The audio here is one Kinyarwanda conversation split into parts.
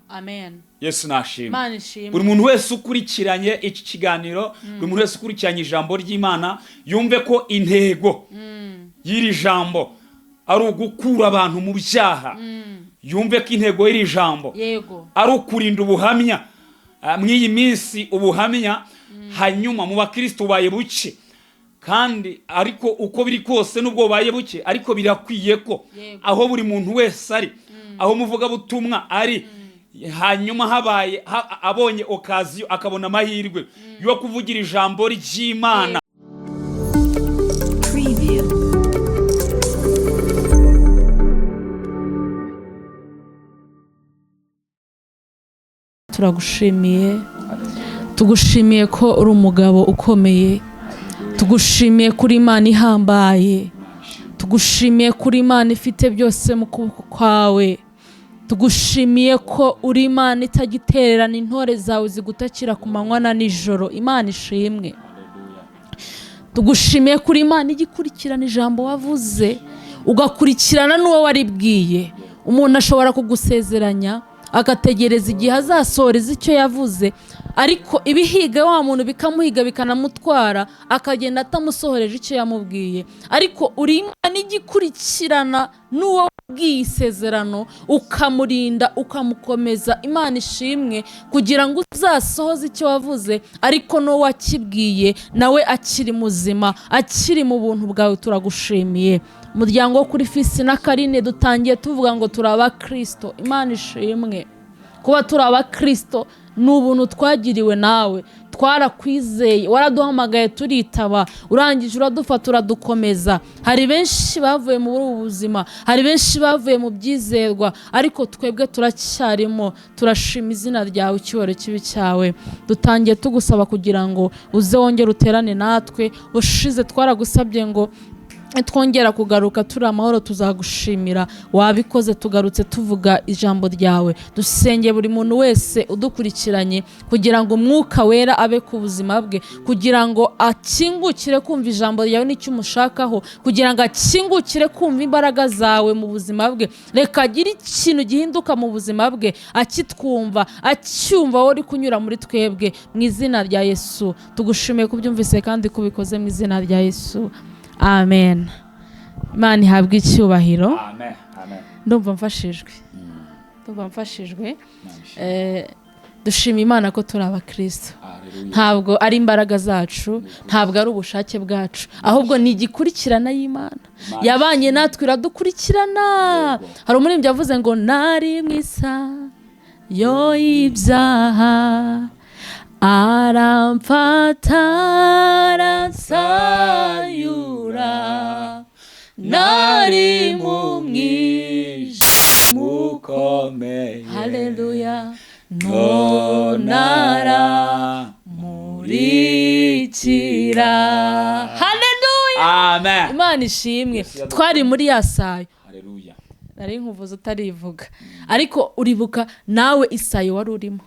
Amen. Yesu nashimwe. Imana ishimwe. Buri muntu wese ukurikiranye iki kiganiro, buri muntu wese ukurikiranye ijambo ry'Imana, yumve ko intego y'iri jambo ari ugukura abantu mu byaha, yumve ko intego y'iri jambo ari ukurinda ubuhamya. Mw'iyi minsi ubuhamya hanyuma mu bakristo bubaye buke, kandi ariko uko biri kose, nubwo bubaye buke, ariko birakwiye ko aho buri muntu wese ari, aho umuvugabutumwa ari, hanyuma habaye abonye occasion, akabona amahirwe yo kuvugira ijambo ry'Imana. Preview. Turagushimiye, tugushimiye ko uri umugabo ukomeye, tugushimiye kuri Imana ihambaye, tugushimiye kuri Imana ifite byose mu kuboko kwawe, tugushimiye ko uri Imana itagitererana intore zawe zigutakira ku manywa na nijoro. Imana ishimwe. Tugushimiye kuri Imana igikurikirana ijambo wavuze, ugakurikirana n'uwo waribwiye. Umuntu ashobora kugusezeranya agategereza igihe azasohoreza icyo yavuze, ariko ibihiga wa muntu bikamuhiga bikanamutwara, akagenda atamusohoreje icyo yamubwiye. Ariko uri Imana igikurikirana n'uwo wabwiye isezerano, ukamurinda, ukamukomeza. Imana ishimwe, kugira ngo uzasohoze icyo wavuze, ariko n'uwo wakibwiye nawe akiri muzima, akiri mu buntu bwawe. Turagushimiye. Umuryango wo kuri Fisi na Karine dutangiye tuvuga ngo turi abakristo. Imana ishimwe. Kuba turi abakristo ni ubuntu twagiriwe nawe, twarakwizeye, waraduhamagaye turitaba, urangije uradufata uradukomeza. Hari benshi bavuye muri ubu buzima, hari benshi bavuye mu byizerwa, ariko twebwe turacyarimo. Turashima izina ryawe, icyubahiro kibi cyawe. Dutangiye tugusaba kugira ngo uze wongere uterane natwe. Ushize twaragusabye ngo twongera kugaruka turi amahoro tuzagushimira, wabikoze. Tugarutse tuvuga ijambo ryawe. Dusengeye buri muntu wese udukurikiranye kugira ngo Umwuka Wera abe ku buzima bwe, kugira ngo akingukire kumva ijambo ryawe n'icyo umushakaho, kugira ngo akingukire kumva imbaraga zawe mu buzima bwe. Reka agire ikintu gihinduka mu buzima bwe akitwumva, acyumva wowe uri kunyura muri twebwe, mu izina rya Yesu. Tugushimiye kubyumvise kandi kubikoze, mu izina rya Yesu, amen. Imana ihabwe icyubahiro. Amen, amen. Ndumva mfashijwe, ndumva mfashijwe. Dushima Imana ko turi abakristo. Hallelujah. Ntabwo ari imbaraga zacu, ntabwo ari ubushake bwacu, ahubwo ni igikurikirana y'Imana yabanye natwe, iradukurikirana. Hari umuririmbyi yavuze ngo nari mu isayo y'ibyaha, aramfata aransayura, nari mu mwijima ukomeye, haleluya, none aramurikira. Haleluya. Amen. Imana ishimwe. Twari muri ya sayo. Haleluya. Nari nkuvuze utarivuga, ariko uribuka nawe isayo wari urimo,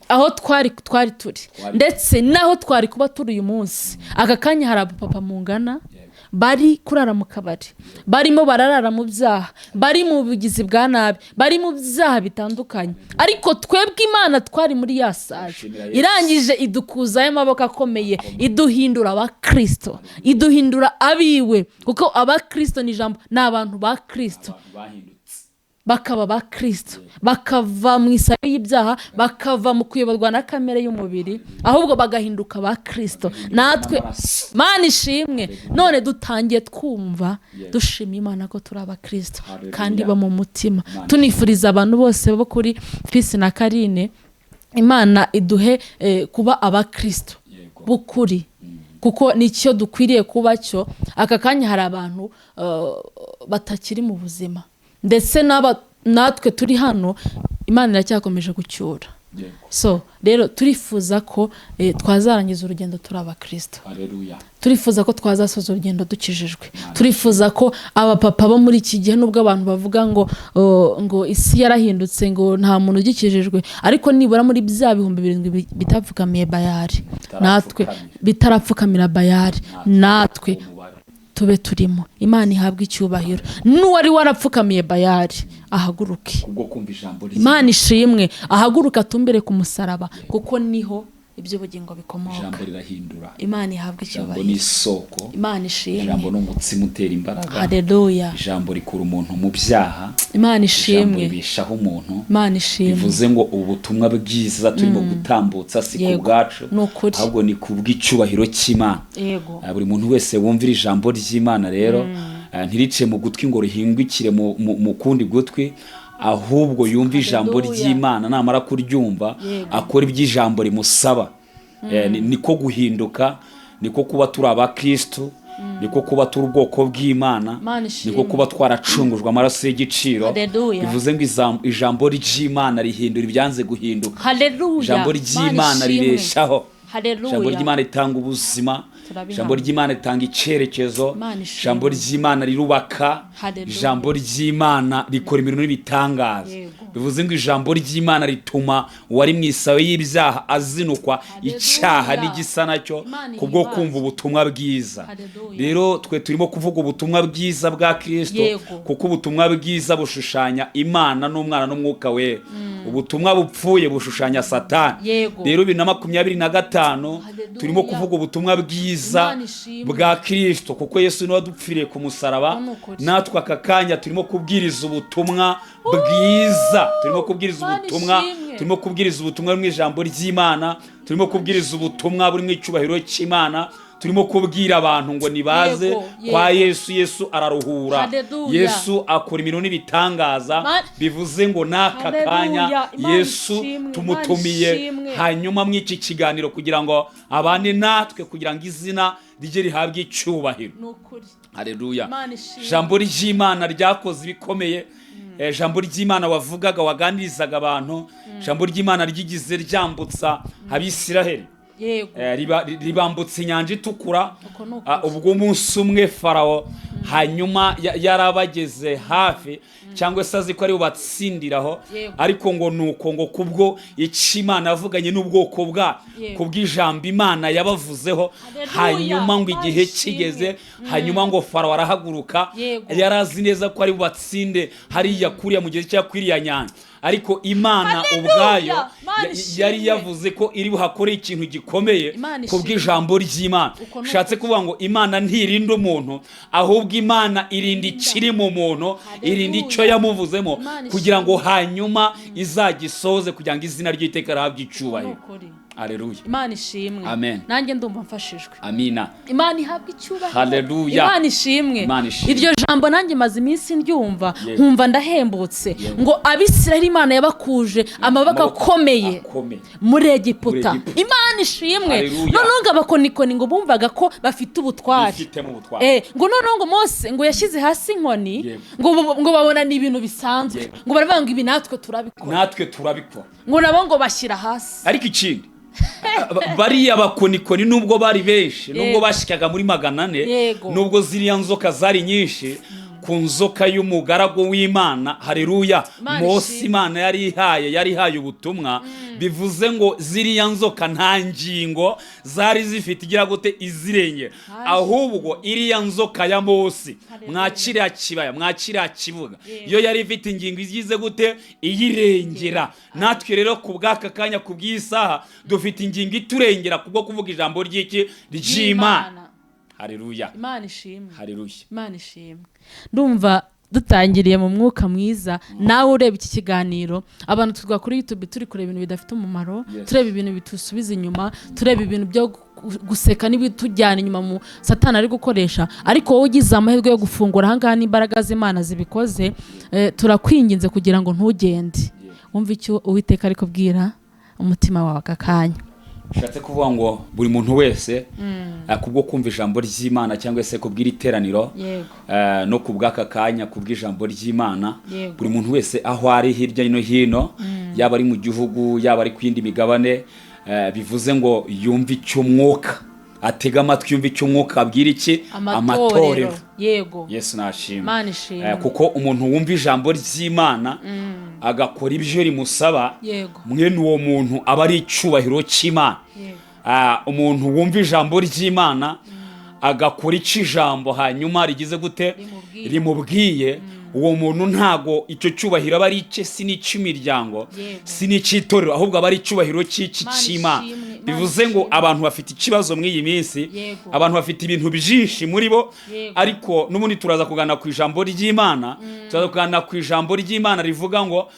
aho twari turi, ndetse n'aho twari kuba turi uyu munsi. Aka kanya hari abapapa mungana bari kurara mu kabari, barimo bararara mu byaha, bari mu bugizi bwa nabi, bari mu byaha bitandukanye, ariko twebwe Imana twari muri ya sayo, Shimira Yesu. irangije idukuzayo amaboko akomeye, iduhindura abakristo, iduhindura abiwe, kuko abakristo ni ijambo, ni abantu ba Kristo. Abantu bahindutse. Bakaba abakristo, bakava mu isayo y'ibyaha, bakava mu kuyoborwa na kamere y'umubiri, ahubwo bagahinduka abakristo. Natwe n'amaraso. Mana ishimwe. None dutangiye twumva dushima Imana ko turi abakristo, Hallelujah. kandi bo mu mutima. Imana Tunifuriza abantu bose bo kuri Fisi na Karine, Imana iduhe kuba abakristo b'ukuri, kuko nicyo dukwiriye kuba cyo. Aka kanya hari abantu batakiri mu buzima, ndetse natwe turi hano Imana iracyakomeje gucyura. So rero turifuza ko twazarangiza urugendo turi abakristo. Haleluya. Turifuza ko twazasoza urugendo dukijijwe. Turifuza ko abapapa bo muri iki gihe, nubwo abantu bavuga ngo, oh, ngo isi yarahindutse, ngo nta muntu ugikijijwe, ariko nibura muri bya 7000 bitapfukamiye Bayari, natwe bitarapfukamira Bayari, natwe tube turimo. Imana ihabwe icyubahiro. N'uwari warapfukamiye Bayari Ahaguruke. Kubwo kumva ijambo rye. Imana ishimwe. Ahaguruke atumbere ku musaraba, kuko niho iby'ubugingo bikomoka. Ijambo rirahindura. Imana ihabwe Ijambo ni icyubahiro. isoko. Imana ishimwe. Ijambo ni umutsima utera imbaraga. Haleluya. Ijambo rikura umuntu mu byaha. Imana Ijambo ishimwe. ribeshaho umuntu. Imana ishimwe. Bivuze ngo ubu butumwa bwiza turimo gutambutsa si ku bwacu, Ni ukuri. ahubwo ni ku bw'icyubahiro cy'Imana. Buri muntu wese wumvira ijambo ry'Imana rero, ntirice mu gutwi ngo rihingukire mu kundi gutwi, ahubwo yumve ijambo ry'Imana, namara kuryumva akora iby'ijambo rimusaba. Niko guhinduka, niko kuba turi abakristu, niko kuba turi ubwoko bw'Imana, Imana ishimwe. niko kuba twaracungujwe amaraso y'igiciro. Bivuze ngo ijambo ry'Imana rihindura ibyanze guhinduka. Ijambo ry'Imana Imana ishimwe. ribeshaho. Ijambo ry'Imana ritanga ubuzima. Ijambo ry'Imana ritanga icyerekezo. Imana ishimwe. Ijambo ry'Imana rirubaka. Ijambo ry'Imana rikora imirimo n'ibitangaza. Bivuze ngo ijambo ry'Imana rituma uwari mu isayo y'ibyaha azinukwa icyaha n'igisa nacyo, Imana kubwo ihimbazwe. kumva ubutumwa bwiza. Rero twe turimo kuvuga ubutumwa bwiza bwa Kristo, kuko ubutumwa bwiza bushushanya Imana n'Umwana n'Umwuka Wera. Ubutumwa bupfuye bushushanya Satani. Rero 2025 turimo kuvuga ubutumwa bwiza Imana ishimwe. bwa Kristo, kuko Yesu niwe wadupfiriye ku musaraba. Ni ukuri. Natwe aka kanya turimo kubwiriza ubutumwa bwiza, turimo kubwiriza Imana ubutumwa, ishimwe. turimo kubwiriza ubutumwa mu ijambo ry'Imana, turimo kubwiriza ubutumwa buri mu icyubahiro cy'Imana, turimo kubwira abantu ngo nibaze kwa Yesu. Yesu araruhura. Yesu akora imirimo n'ibitangaza. Bivuze ngo n'aka kanya Imana Yesu ishimwe, tumutumiye Imana ishimwe. hanyuma mw'iki kiganiro kugira ngo abane natwe, kugira ngo izina rye rihabwe icyubahiro. Ni ukuri. Haleluya. Imana ishimwe. Ijambo ry'Imana ryakoze ibikomeye. Ijambo ry'Imana wavugaga, waganirizaga abantu, ijambo ry'Imana ryigize ryambutsa Abisiraheli. Ribambutsa Inyanja Itukura. Uko ni ukuri. Ubwo umunsi umwe Farawo hanyuma yarabageze hafi, cyangwa se azi ko ari bubatsindiraho, ariko ngo nuko ngo kubwo icyo Imana yavuganye n'ubwoko bwa kubw'ijambo Imana yabavuzeho, hanyuma ngo Imana igihe ishimwe. kigeze, hanyuma ngo Farawo arahaguruka. Yari azi neza ko ari bubatsinde hariya kuriya mu gihe cya kuriya nyanja, ariko Imana ubwayo Imana ishimwe. yari yavuze ko iri buhakore ikintu gikomeye Imana ishimwe. kubw'ijambo ry'Imana. Uko ni Ushatse ukuri. kuvuga ngo Imana ntirinda umuntu, ahubwo Imana irinda ikiri mu muntu, irinda icyo yamuvuzemo, Imana kugira ngo ishimwe. hanyuma izagisoze, kugira ngo izina ry'Iteka rihabwe Ni icyubahiro. ukuri. Aleluya. Imana ishimwe. Amen. Nanjye ndumva mfashijwe. Amina. Imana ihabwe icyubahiro. Haleluya. Imana ishimwe. Imana ishimwe. Iryo jambo nanjye maze iminsi ndyumva, nkumva ndahembutse. Ngo Abisirayeli Imana yabakuje amaboko akomeye akomeye muri Egiputa. Muri Egiputa. Imana ishimwe. Haleluya. Noneho ngo abakonikoni ngo bumvaga ko bafite ubutware, bifitemo ubutware. Ngo noneho ngo Mose ngo yashyize hasi inkoni, ngo babona ni ibintu bisanzwe, ngo baravuga ngo ibi natwe turabikora. Natwe turabikora. Ngo nabo ngo bashyira hasi. Ariko ikindi, bariya bakonikoni nubwo bari benshi, nubwo bashikaga muri 400, nubwo ziriya nzoka zari nyinshi, ku nzoka y'umugaragu w'Imana, haleluya, Imana Mose, ishimwe. Imana yari ihaye ubutumwa. Bivuze ngo ziriya nzoka nta ngingo zari zifite igira gute izirengera, ahubwo iriya nzoka ya Mose mwa kiriya kibaya, mwa kiriya kibuga, yo yari ifite ingingo igize gute iyirengera. Natwe rero ku bw'aka kanya, ku bw'isaha, dufite ingingo iturengera kubwo kuvuga ijambo ry'iki? Ry'Imana. Haleluya. Imana ishimwe. Haleluya. Imana ishimwe. Ndumva dutangiriye mu mwuka mwiza. Nawe ureba iki kiganiro, abantu tuvuga kuri YouTube turi kureba ibintu bidafite umumaro, tureba ibintu bitusubiza inyuma, tureba ibintu byo guseka n'ibitujyana inyuma mu Satani ari gukoresha. Ariko wowe ugize amahirwe yo gufungura ahangaha n'imbaraga z'Imana zibikoze, turakwinginze kugira ngo ntugende, wumve icyo Uwiteka ari kubwira umutima wawe aka kanya. Ushatse kuvuga ngo buri muntu wese, kubwo kumva ijambo ry'Imana, cyangwa se kubw'iri teraniro, no ku bw'aka kanya kubw'ijambo ry'Imana, buri muntu wese aho ari hirya no hino, yaba ari mu gihugu, yaba ari ku yindi migabane, bivuze ngo yumve icyo umwuka, atega amatwi yumve icyo umwuka abwira iki? Amatorero. Yego. Yesu nashimwe. Imana ishimwe. Kuko umuntu wumva ijambo ry'Imana agakora ibyo rimusaba, mwene uwo muntu aba ari icyubahiro cy'Imana. Umuntu wumva ijambo ry'Imana agakora icyo ijambo hanyuma rigize gute? Rimubwiye. Rimubwiye. Uwo muntu ntago icyo cyubahiro aba ari icye, si n'icy'imiryango, si n'icy'itorero, ahubwo aba ari icyubahiro cy'iki Imana cy'Imana. ishimwe, Imana Bivuze ngo ishimwe. abantu bafite ikibazo muri iyi minsi, abantu bafite ibintu byinshi muri bo, ariko n'ubundi turaza kuganira ku ijambo ry'Imana, turaza kuganira ku ijambo ry'Imana rivuga ngo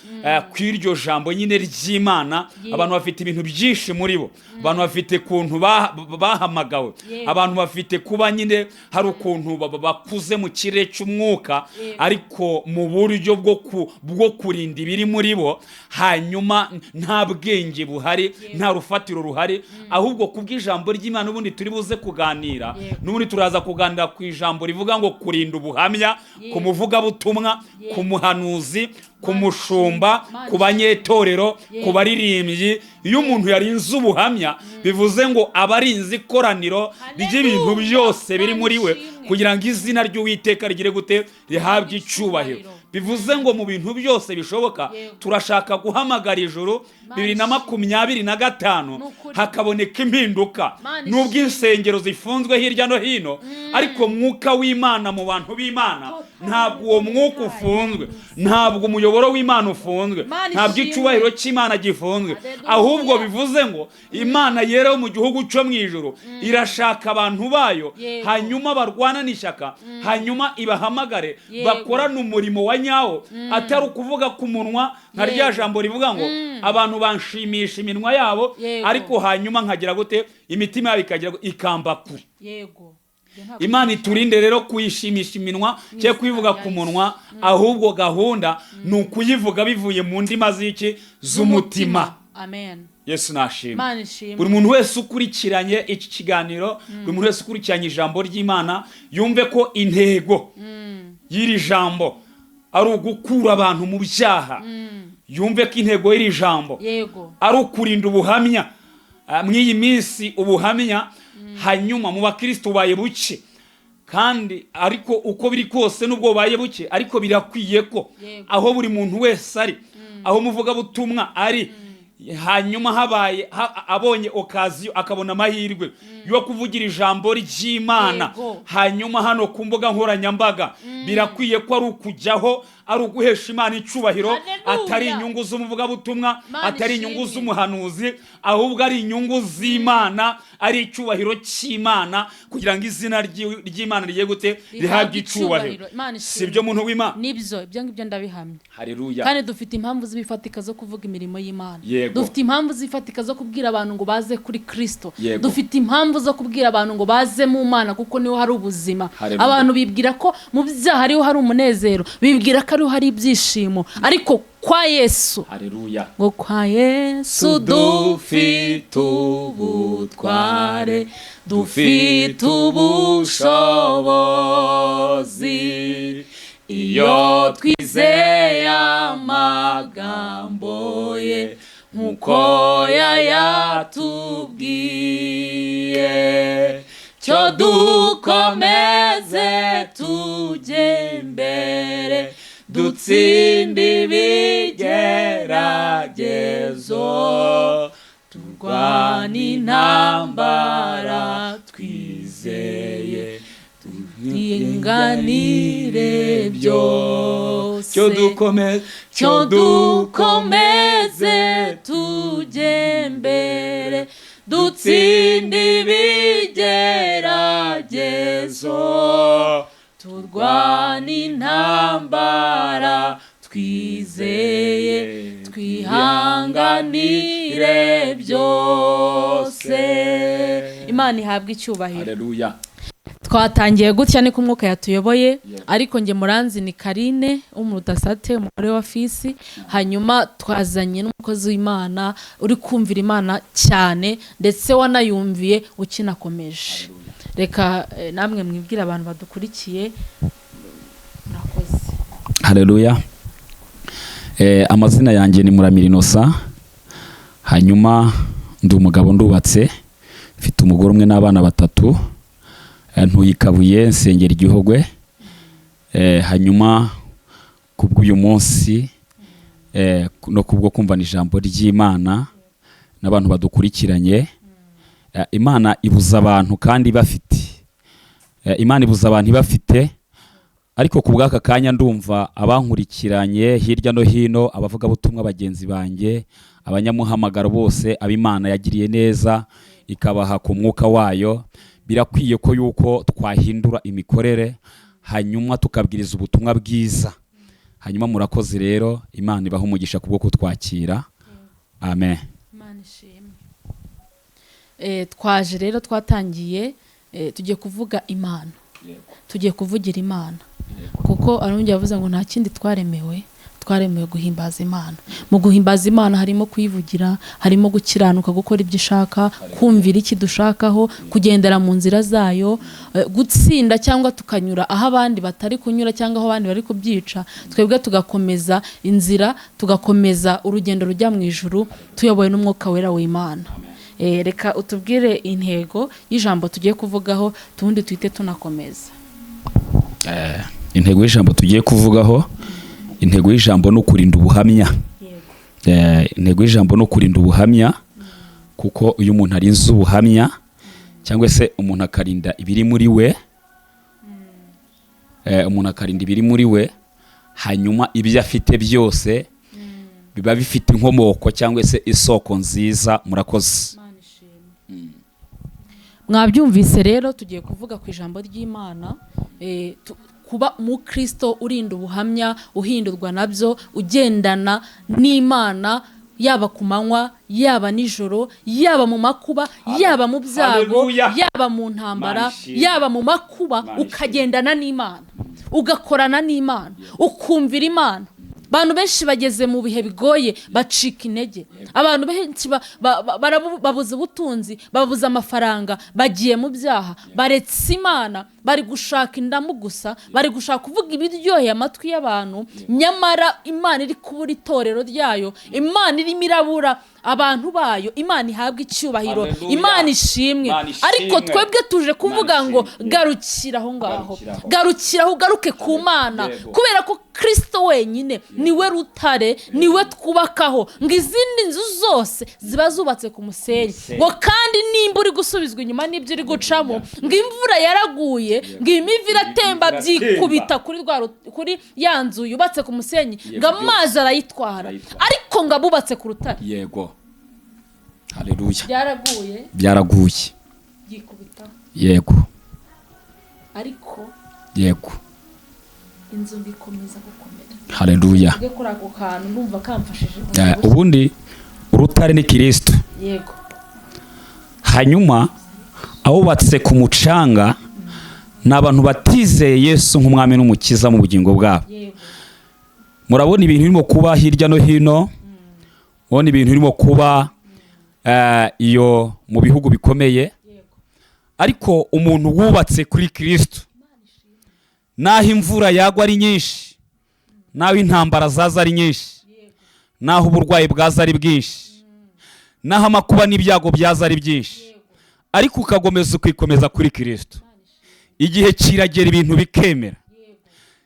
ku iryo jambo nyine ry'Imana, abantu bafite ibintu byinshi muri bo, abantu bafite ukuntu bahamagawe, abantu bafite kuba nyine hari ukuntu bakuze mu kirere cy'umwuka, ariko mu buryo bwo kurinda ibiri muri bo, hanyuma nta bwenge buhari, nta rufatiro ruhari, ahubwo kubw'ijambo ry'Imana n'ubundi turi buze kuganira, n'ubundi turaza kuganira ku ijambo rivuga ngo kurinda ubuhamya ku muvugabutumwa, ku muhanuzi, ku mushumba, Imana ku banyetorero, ku baririmbyi. Iyo umuntu yarinze ubuhamya, bivuze ngo aba arinze ikoraniro ry'ibintu byose biri muri we, Imana ishimwe. kugira ngo izina ry'Uwiteka rigire gute? Rihabwe icyubahiro. Bivuze ngo mu bintu byose bishoboka, turashaka guhamagara ijuru 2025, Ni ukuri. hakaboneka impinduka. Imana Nubwo ishimwe. insengero zifunzwe hirya no hino, ariko mwuka w'Imana mu bantu b'Imana, ntabwo uwo mwuka ufunzwe, ntabwo umuyoboro w'Imana ufunzwe, Imana ntabwo ishimwe. icyubahiro cy'Imana gifunzwe. Haleluya. Ahubwo bivuze ngo Imana yera yo mu gihugu cyo mu ijuru irashaka abantu bayo, hanyuma barwanane ishyaka, hanyuma ibahamagare, bakorane umurimo wa nyawo, atari ukuvuga ku munwa nka rya jambo rivuga ngo abantu banshimisha iminwa yabo, ariko hanyuma nkagira gute? Imitima yabo ikagira ikamba kure. Ibyo ntabwo Imana iturinde rero kuyishimisha iminwa cyangwa kuyivuga ku munwa, ahubwo gahunda ni ukuyivuga bivuye mu ndima z'iki? Z'umutima. Amen. Yesu nashimwe. Imana ishimwe. Buri muntu wese ukurikiranye iki kiganiro, buri muntu wese ukurikiranye ijambo ry'Imana, yumve ko intego y'iri jambo ari ugukura abantu mu byaha, yumve ko intego y'iri jambo ari ukurinda ubuhamya. Mw'iyi minsi ubuhamya hanyuma mu bakristo bubaye buke, kandi ariko uko biri kose, nubwo bubaye buke, ariko birakwiye ko aho buri muntu wese ari, aho umuvugabutumwa ari, hanyuma habaye abonye occasion, akabona amahirwe yo kuvugira ijambo ry'Imana, hanyuma hano ku mbuga nkoranyambaga, birakwiye ko ari ukujyaho, ari uguhesha Imana icyubahiro, atari inyungu z'umuvugabutumwa, Imana atari inyungu ishimwe. z'umuhanuzi, ahubwo ari inyungu z'Imana, ari icyubahiro cy'Imana, kugira ngo izina ry'Imana rigiye gute? Rihabwe icyubahiro. Imana Si ishimwe. byo, muntu w'Imana? Nibyo, ibyo ngibyo ndabihamya. Haleluya. Kandi dufite impamvu z'ibifatika zo kuvuga imirimo y'Imana. Dufite impamvu zifatika zo kubwira abantu ngo baze kuri Kristo. Dufite impamvu zo kubwira abantu ngo baze mu Mana, kuko niho hari ubuzima. Haleluya. Abantu bibwira ko mu byaha ariho hari umunezero, bibwira ko ariho hari ibyishimo, ariko kwa Yesu, Haleluya. ngo kwa Yesu dufite ubutware, dufite ubushobozi, iyo twizeye amagambo ye nk'uko yayatubwiye. Cyo dukomeze tujye imbere, dutsinde ibigeragezo, turwana intambara twizeye, twinganire byose. Cyo dukomeze. Cyo dukomeze tujye mbere, dutsinde ibigeragezo, turwana intambara twizeye, twihanganire byose. Imana ihabwe icyubahiro. Haleluya. Twatangiye gutya, niko umwuka yatuyoboye, ariko njye muranzi ni Karine w'umurudasate, umugore wa Fisi. Hanyuma twazanye n'umukozi w'Imana uri kumvira Imana cyane, ndetse wanayumviye ukinakomeje. Reka namwe mwibwire abantu badukurikiye. Murakoze. Haleluya. Amazina yanjye ni Muramira Innocent, hanyuma ndi umugabo, ndubatse, mfite umugore umwe n'abana batatu. Ntuye i Kabuye, nsengera Igihogwe. Hanyuma kubw'uyu munsi no kubwo kumvana ijambo ry'Imana n'abantu badukurikiranye, Imana ibuza abantu kandi ibafite. Imana ibuza abantu ibafite. Ariko ku bw'aka kanya ndumva abankurikiranye hirya no hino, abavugabutumwa bagenzi banjye, abanyamuhamagaro bose, ab'Imana yagiriye neza ikabaha ku mwuka wayo, birakwiye ko yuko twahindura imikorere, hanyuma tukabwiriza ubutumwa bwiza. Hanyuma murakoze rero, Imana ibaha umugisha kubwo kutwakira. Amen. Imana ishimwe. Twaje rero, twatangiye, tugiye kuvuga Imana, tugiye kuvugira Imana, kuko arongera yavuze ngo nta kindi twaremewe, twaremewe guhimbaza Imana. Mu guhimbaza Imana harimo kuyivugira, harimo gukiranuka, gukora ibyo ishaka, kumvira iki dushakaho, kugendera mu nzira zayo, gutsinda cyangwa tukanyura aho abandi batari kunyura cyangwa aho abandi bari kubyica, twebwe tugakomeza inzira, tugakomeza urugendo rujya mu ijuru tuyobowe n'Umwuka Wera w'Imana. Reka utubwire intego y'ijambo tugiye kuvugaho, tubundi tuhite tunakomeza. Intego y'ijambo tugiye kuvugaho, intego y'ijambo ni ukurinda ubuhamya. Intego y'ijambo ni ukurinda ubuhamya, kuko iyo umuntu arinze ubuhamya, cyangwa se umuntu akarinda ibiri muri we, umuntu akarinda ibiri muri we, hanyuma ibyo afite byose biba bifite inkomoko cyangwa se isoko nziza. Murakoze. Mwabyumvise rero, tugiye kuvuga ku ijambo ry'Imana, kuba umukristo urinda ubuhamya, uhindurwa nabyo, ugendana n'Imana yaba ku manywa, yaba nijoro, yaba mu makuba, yaba mu byago, Haleluya. yaba mu ntambara, Imana ishimwe. yaba mu makuba, Imana ishimwe. ukagendana n'Imana, ugakorana n'Imana, ukumvira Imana. Abantu benshi bageze mu bihe bigoye bacika intege. Abantu benshi babuze ubutunzi, babuze amafaranga, bagiye mu byaha, baretse Imana, bari gushaka indamu gusa, bari gushaka kuvuga ibiryoheye amatwi y'abantu, nyamara Imana iri kubura itorero ryayo, Imana irimo irabura abantu bayo. Imana ihabwa icyubahiro. Haleluya. Imana ishimwe. Imana ishimwe. Ariko twebwe tuje kuvuga Imana ngo ishimwe. garukira aho ngaho, Garukira aho. garukira aho, ugaruke ku Mana, kubera ko Kristo wenyine niwe rutare, niwe twubakaho, ngo izindi nzu zose ziba zubatse ku musenyi. Musenyi. Ngo kandi nimba uri gusubizwa inyuma n'ibyo uri gucamo, ngo imvura yaraguye, ngo imivu iratemba, Iratemba. byikubita kuri ya nzu yubatse ku musenyi, ngo amazi arayitwara, Arayitwara. ariko ngo abubatse ku rutare, Yego, haleluya. Byaraguye, Byaraguye, byikubitaho, ariko inzu ikomeza gukomera. Haleluya. Tuvuge kuri ako kantu, ndumva kamfashije. Ubundi urutare ni Kirisito. Hanyuma abubatse ku mucanga ni abantu batizeye Yesu nk'umwami n'umukiza mu bugingo bwabo. Murabona ibintu birimo kuba hirya no hino, murabona ibintu birimo kuba iyo mu bihugu bikomeye, ariko umuntu wubatse kuri Kirisito, naho imvura yagwa ari nyinshi, naho intambara zaza ari nyinshi, naho uburwayi bwaza ari bwinshi, naho amakuba n'ibyago byaza ari byinshi, ariko ukagomeza ukikomeza kuri Kirisito, igihe kiragera ibintu bikemera.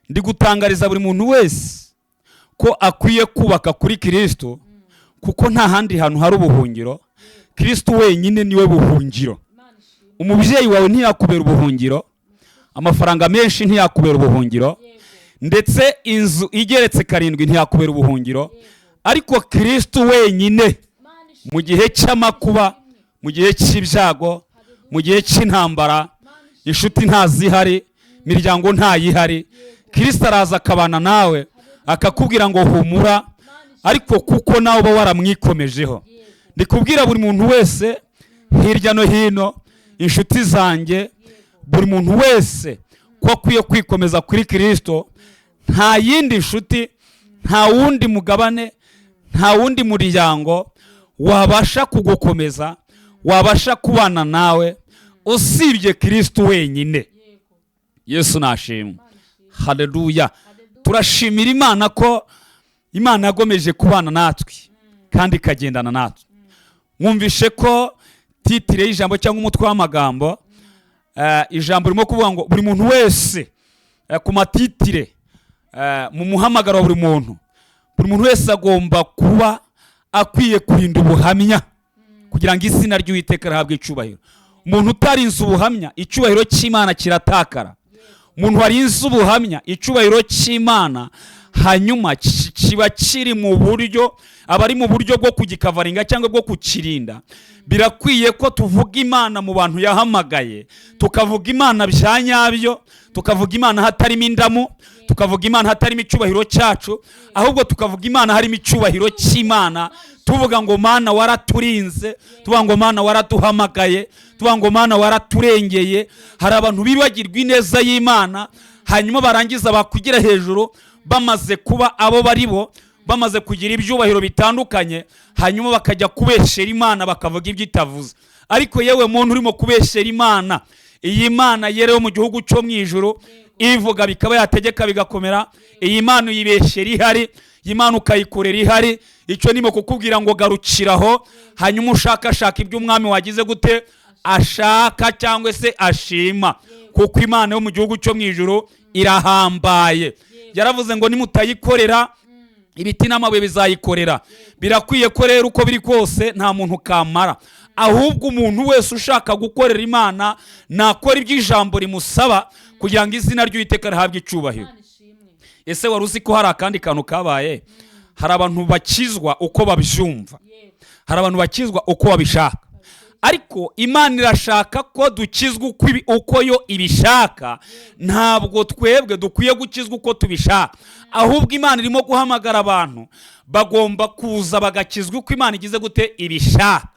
Ndi gutangariza buri muntu wese ko akwiye kubaka kuri Kirisito, kuko nta handi hantu hari ubuhungiro. Kirisito wenyine niwe buhungiro. Umubyeyi wawe ntiyakubera ubuhungiro, amafaranga menshi ntiyakubera ubuhungiro, ndetse inzu igeretse karindwi ntiyakubera ubuhungiro, ariko Kirisito wenyine mu gihe cy'amakuba, mu gihe cy'ibyago, mu gihe cy'intambara, inshuti ntazihari, imiryango ntayihari, Kirisito araza akabana nawe, akakubwira ngo humura, ariko kuko nawe uba waramwikomejeho. Ndi kubwira buri muntu wese hirya no hino, inshuti zanjye, buri muntu wese ko akwiye kwikomeza kuri Kirisito. Nta yindi nshuti, nta wundi mugabane, nta wundi muryango wabasha kugukomeza, wabasha kubana nawe usibye Kirisito wenyine. Yesu nashimwe. Haleluya. Turashimira Imana ko Imana yagomeje kubana natwe kandi ikagendana natwe. Mwumvishe ko titre y'ijambo cyangwa umutwe w'amagambo, ijambo ririmo kuvuga ngo buri muntu wese, ku ma titre, mu muhamagaro wa buri muntu, buri muntu wese agomba kuba akwiye kurinda ubuhamya kugira ngo izina ry'Uwiteka rihabwe icyubahiro. Umuntu utarinze ubuhamya, icyubahiro cy'Imana kiratakara. Umuntu warinze ubuhamya, icyubahiro cy'Imana, hanyuma kiba kiri mu buryo, aba ari mu buryo bwo kugikavaringa cyangwa bwo kukirinda. Birakwiye ko tuvuga Imana mu bantu yahamagaye, tukavuga Imana bya nyabyo, tukavuga Imana hatarimo indamu, tukavuga Imana hatarimo icyubahiro cyacu, ahubwo tukavuga Imana harimo icyubahiro cy'Imana, tuvuga ngo: "Mana, waraturinze", tuvuga ngo: "Mana, waraduhamagaye", tuvuga ngo: "Mana, waraturengeye". Hari abantu bibagirwa ineza y'Imana, hanyuma barangiza bakugira hejuru, bamaze kuba abo bari bo, bamaze kugira ibyubahiro bitandukanye, hanyuma bakajya kubeshera Imana, bakavuga ibyo itavuze. Ariko yewe muntu urimo kubeshera Imana, iyi Mana yerewe mu gihugu cyo mu ijuru, ivuga bikaba, yategeka bigakomera, iyi Mana uyibeshera ihari? Iyi Mana ukayikorera ihari? Icyo ndimo kukubwira ngo garukiraho, hanyuma ushakashaka ibyo umwami wagize gute ashaka cyangwa se ashima, kuko Imana yo mu gihugu cyo mu ijuru irahambaye. Yaravuze ngo nimutayikorera, ibiti n'amabuye bizayikorera. Birakwiye ko rero, uko biri kose, nta muntu kamara, ahubwo umuntu wese ushaka gukorera Imana nakora ibyo ijambo rimusaba kugira ngo izina ry'Uwiteka rihabwe icyubahiro. Ese wari uzi ko hari akandi kantu kabaye? Hari abantu bakizwa uko babyumva, hari abantu bakizwa uko babishaka, ariko Imana irashaka ko dukizwa uko yo ibishaka. Ntabwo twebwe dukwiye gukizwa uko tubishaka, ahubwo Imana irimo guhamagara abantu, bagomba kuza bagakizwa uko Imana igize gute ibishaka.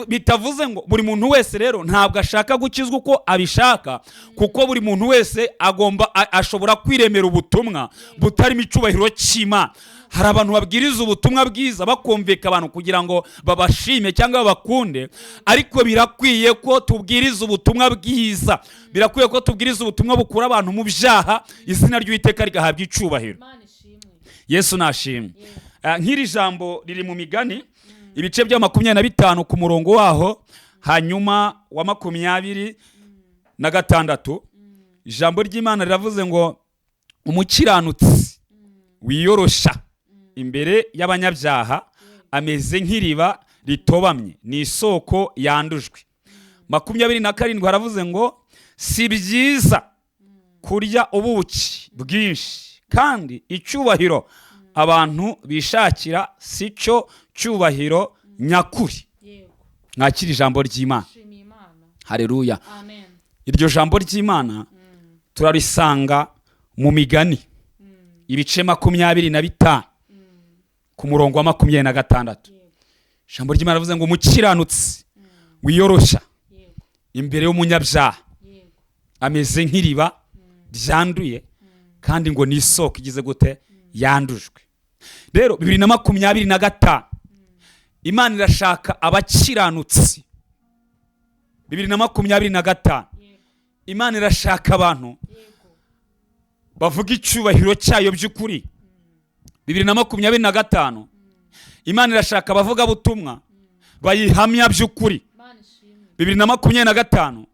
Bitavuze ngo buri muntu wese rero ntabwo ashaka gukizwa uko abishaka, kuko buri muntu wese agomba ashobora kwiremera ubutumwa butarimo icyubahiro cy'Imana. Hari abantu babwiriza ubutumwa bwiza bakumvika abantu kugira ngo babashime cyangwa babakunde, ariko birakwiye ko tubwiriza ubutumwa bwiza, birakwiye ko tubwiriza ubutumwa bukura abantu mu byaha, izina ry'Uwiteka rigahabwa icyubahiro. Yesu nashimwe. Nk'iri jambo riri mu Migani, ibice bya 25, ku murongo waho hanyuma wa 26. Ijambo ry'Imana riravuze ngo: "Umukiranutsi wiyorosha imbere y'abanyabyaha ameze nk'iriba ritobamye, ni isoko yandujwe." 27 haravuze ngo: "Si byiza kurya ubuki bwinshi, kandi icyubahiro abantu bishakira si cyo cyubahiro nyakuri." Mwakira ijambo ry'Imana. Shimiye Imana. Hareruya. Amen. Iryo jambo ry'Imana turarisanga mu Migani, ibice 25, ku murongo wa 26. Ijambo ry'Imana rivuze ngo: "Umukiranutsi wiyoroshya imbere y'umunyabyaha ameze nk'iriba ryanduye, kandi ngo ni isoko igize gute? Yandujwe." Rero 2025 Imana irashaka abakiranutsi. 2025 Imana irashaka abantu bavuga icyubahiro cyayo by'ukuri. 2025 Imana irashaka abavugabutumwa bayihamya by'ukuri. Imana ishimwe. 2025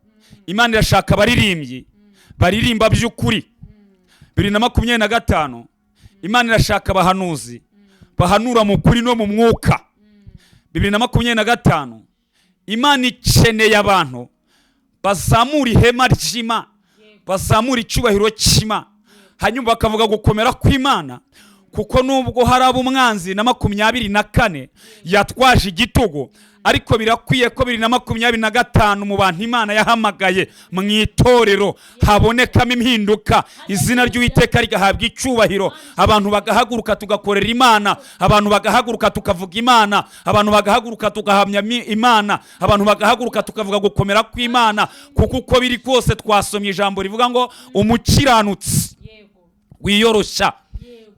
Imana irashaka abaririmbyi baririmba by'ukuri. 2025 Imana irashaka abahanuzi bahanura mu kuri no mu mwuka. 2025 Imana ikeneye abantu bazamura ihema ry'Imana, bazamura icyubahiro cy'Imana, hanyuma bakavuga gukomera kw'Imana, kuko nubwo hari abo umwanzi na 24 yatwaje igitugu, ariko birakwiye ko 2025 mu bantu Imana yahamagaye mu itorero habonekamo impinduka, izina ry'Uwiteka rigahabwa icyubahiro, abantu bagahaguruka tugakorera Imana, abantu bagahaguruka tukavuga Imana, abantu bagahaguruka tugahamya Imana, abantu bagahaguruka tukavuga gukomera kw'Imana, kuko uko biri kose twasomye ijambo rivuga ngo: "Umukiranutsi wiyoroshya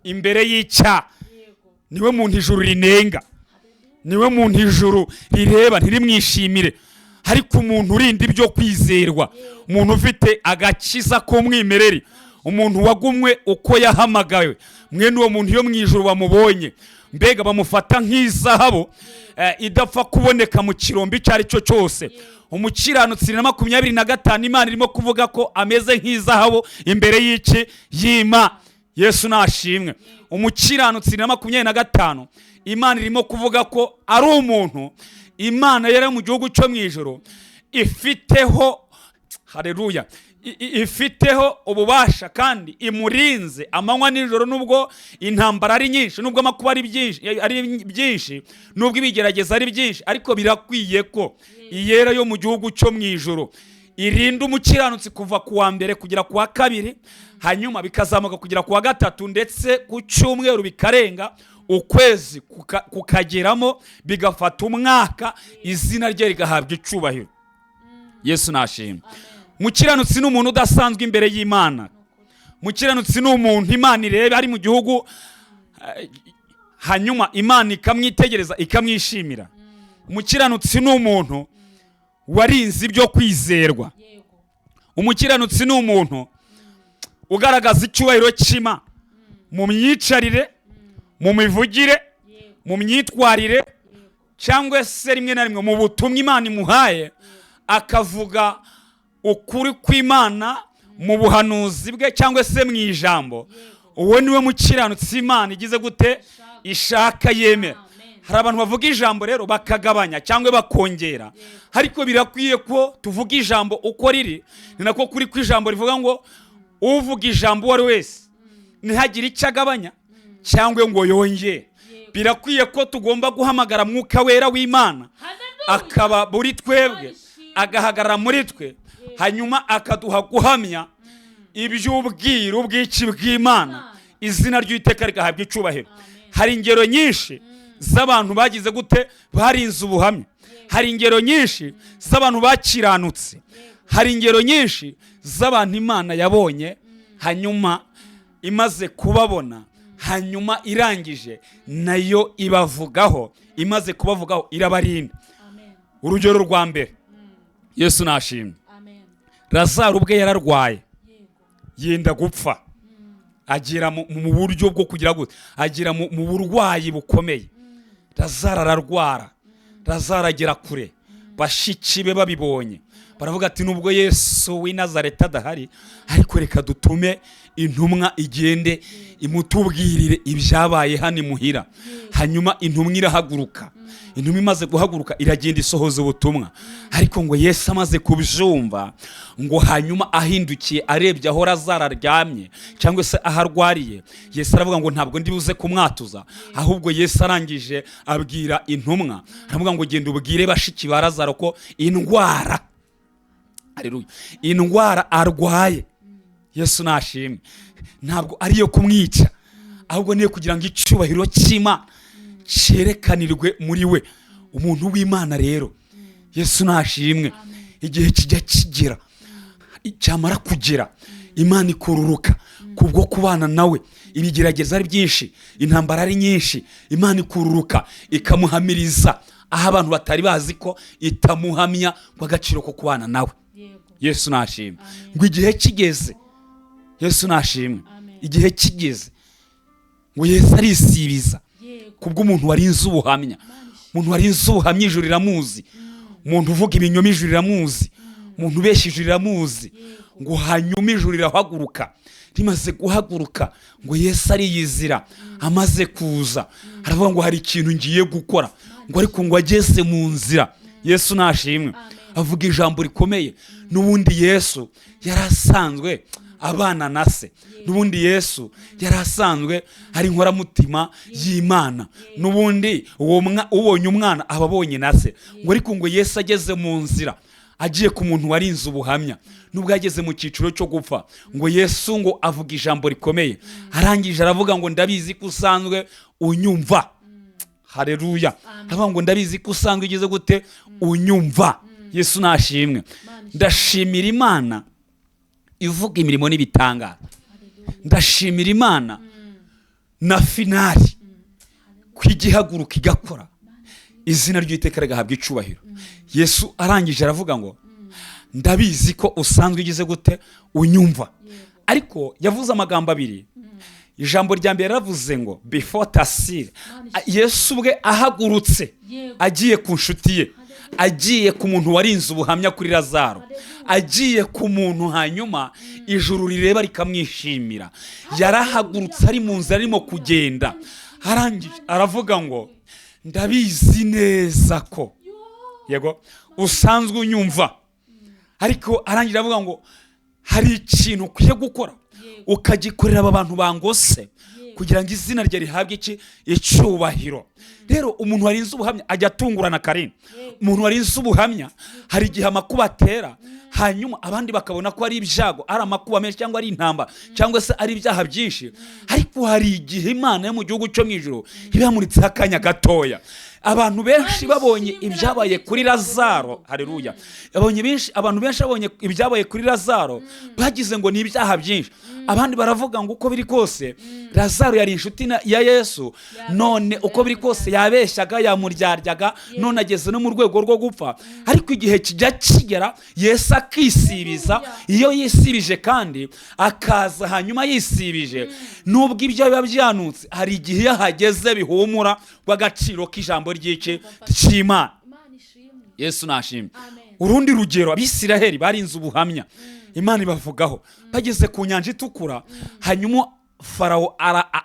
imbere y'icyaha niwe muntu ijuru rinenga, niwe muntu ijuru rireba ntirimwishimire." Ariko umuntu urinda ibyo kwizerwa, umuntu ufite agakiza k'umwimerere, umuntu wagumwe uko yahamagawe, mwene uwo muntu iyo mu ijuru bamubonye, mbega bamufata nk'izahabu idapfa kuboneka mu kirombe icyo ari cyo cyose. Umukiranutsi na 25 Imana irimo kuvuga ko ameze nk'izahabu imbere y'iki? Y'Imana. Yesu nashimwe. Umukiranutsi na 25 Imana irimo kuvuga ko ari umuntu Imana yari mu gihugu cyo mu ijoro ifiteho, hareruya. ifiteho ububasha kandi imurinze amanywa nijoro, nubwo intambara ari nyinshi, nubwo amakuba ari byinshi, nubwo ibigerageza ari byinshi, ariko birakwiye ko iyera yo mu gihugu cyo mu ijuru irinda umukiranutsi kuva ku wa mbere kugera ku wa kabiri, hanyuma bikazamuka kugera ku wa gatatu, ndetse ku cyumweru bikarenga, ukwezi kukageramo, bigafata umwaka, izina rye rigahabwa icubahiro. Yesu nashimwe. Mukiranutsi ni umuntu udasanzwe imbere y'Imana. Mukiranutsi ni umuntu Imana ireba ari mu gihugu, hanyuma Imana ikamwitegereza, ikamwishimira. Umukiranutsi ni umuntu warinze ibyo kwizerwa. Umukiranutsi ni umuntu ugaragaza icyubahiro cy'Imana mu myicarire, mu mivugire, mu myitwarire, cyangwa se rimwe na rimwe mu butumwa Imana imuhaye, akavuga ukuri kw'Imana mu buhanuzi bwe cyangwa se mu ijambo. Uwo niwe mukiranutsi Imana igize gute? Ishaka, yemera. Hari abantu bavuga ijambo rero bakagabanya cyangwa bakongera, ariko birakwiye ko tuvuga ijambo uko riri. Ni nako kuri ko ijambo rivuga ngo uvuga ijambo uwo ari wese ntihagire icyo agabanya cyangwa ngo yongere. Birakwiye ko tugomba guhamagara Mwuka Wera w'Imana, akaba muri twebwe, agahagarara muri twe, hanyuma akaduha guhamya iby'ubwiru bw'iki? Bw'Imana, izina ry'Iteka rigahabwa icubahiro. Hari ingero nyinshi z'abantu bagize gute? Barinze ubuhamya. Hari ingero nyinshi z'abantu bakiranutse. Hari ingero nyinshi z'abantu Imana yabonye, hanyuma imaze kubabona, hanyuma irangije nayo ibavugaho, imaze kubavugaho irabarinda. Urugero rwa mbere, Yesu nashimwe, Lazaro ubwe yararwaye, yenda gupfa, agera mu buryo bwo kugira gute? Agera mu burwayi bukomeye. Lazaro ararwara, Lazaro agera kure. Bashiki be babibonye baravuga ati: "Nubwo Yesu w'i Nazareti adahari, ariko reka dutume intumwa igende imutubwirire ibyabaye hano imuhira." Hanyuma intumwa irahaguruka. Intumwa imaze guhaguruka iragenda, isohoza ubutumwa. Ariko ngo Yesu amaze kubyumva, ngo hanyuma ahindukiye arebye aho Lazaro aryamye cyangwa se aho arwariye, Yesu aravuga ngo: "Ntabwo ndi buze kumwatuza." Ahubwo Yesu arangije abwira intumwa, aravuga ngo: "Genda ubwire bashiki ba Lazaro ko indwara, haleluya, indwara arwaye," Yesu nashimwe, "ntabwo ari iyo kumwica, ahubwo niyo kugira ngo icyubahiro cy'Imana cyerekanirwe muri we." Umuntu w'Imana rero, Yesu nashimwe, igihe kijya kigera, cyamara kugera Imana ikururuka kubwo kubana nawe. Ibigerageza ari byinshi, intambara ari nyinshi, Imana ikururuka ikamuhamiriza aho abantu batari bazi ko itamuhamya ngo agaciro ko kubana nawe. Yesu nashimwe. Ngo igihe kigeze, Yesu nashimwe, igihe kigeze ngo Yesu arisibiza kubw'umuntu warinze ubuhamya. Umuntu warinze ubuhamya ijuru riramuzi. Umuntu uvuga ibinyoma ijuru riramuzi. Umuntu ubeshya ijuru riramuzi. Ngo hanyuma ijuru rirahaguruka. Rimaze guhaguruka, ngo Yesu ariyizira. Amaze kuza aravuga ngo: "Hari ikintu ngiye gukora." Ngo ariko ngo ageze mu nzira, Yesu nashimwe, avuga ijambo rikomeye. N'ubundi Yesu yari asanzwe abana na se, n'ubundi Yesu yari asanzwe ari inkoramutima y'Imana, n'ubundi uwo ubonye umwana aba abonye na se. Ngo ariko ngo Yesu ageze mu nzira agiye ku muntu warinze ubuhamya, nubwo yageze mu cyiciro cyo gupfa, ngo Yesu ngo avuga ijambo rikomeye. Arangije aravuga ngo: "Ndabizi ko usanzwe unyumva." Hareruya! Aravuga ngo: "Ndabizi ko usanzwe ugize gute? Unyumva." Yesu nashimwe. Ndashimira Imana ivuga imirimo n'ibitangaza. Ndashimira Imana na finale ko igihaguruka igakora, izina ry'Iteka rigahabwa icubahiro. Yesu arangije aravuga ngo: "Ndabizi ko usanzwe ugize gute? Unyumva." Ariko yavuze amagambo abiri. Ijambo rya mbere yaravuze ngo before tasire, Yesu ubwe ahagurutse agiye ku nshuti ye, agiye ku muntu warinze ubuhamya kuri Lazaro, agiye ku muntu hanyuma ijuru rireba rikamwishimira. Yarahagurutse ari mu nzira, arimo kugenda, arangije aravuga ngo: "Ndabizi neza ko yego usanzwe unyumva." Ariko arangira avuga ngo Hari ikintu ukwiye gukora, ukagikorera aba bantu bangose, kugira ngo izina rye rihabwe iki? Icyubahiro. Rero umuntu warinze ubuhamya ajya atungurana. Karine, umuntu warinze ubuhamya, hari igihe amakuba atera, hanyuma abandi bakabona ko ari ibyago, ari amakuba menshi, cyangwa ari intambara, cyangwa se ari ibyaha byinshi. Ariko hari igihe Imana yo mu gihugu cyo mu ijuru iba yamuritseho akanya gatoya. Abantu benshi babonye ibyabaye kuri Lazaro, hareruya, babonye benshi, abantu benshi babonye ibyabaye kuri Lazaro bagize ngo ni ibyaha byinshi. Abandi baravuga ngo uko biri kose Lazaro yari inshuti ya Yesu, none uko biri kose yabeshyaga, yamuryaryaga, none ageze no mu rwego rwo gupfa. Ariko igihe kijya kigera Yesu akisibiza. Iyo yisibije kandi akaza hanyuma yisibije, nubwo ibyo biba byanutse, hari igihe iyo ahageze bihumura rw'agaciro k'ijambo ry'iki? Cy'Imana. Yesu nashimwe. Urundi rugero, Abisiraheli barinze ubuhamya, Imana ibavugaho bageze ku Nyanja Itukura. Hanyuma Farawo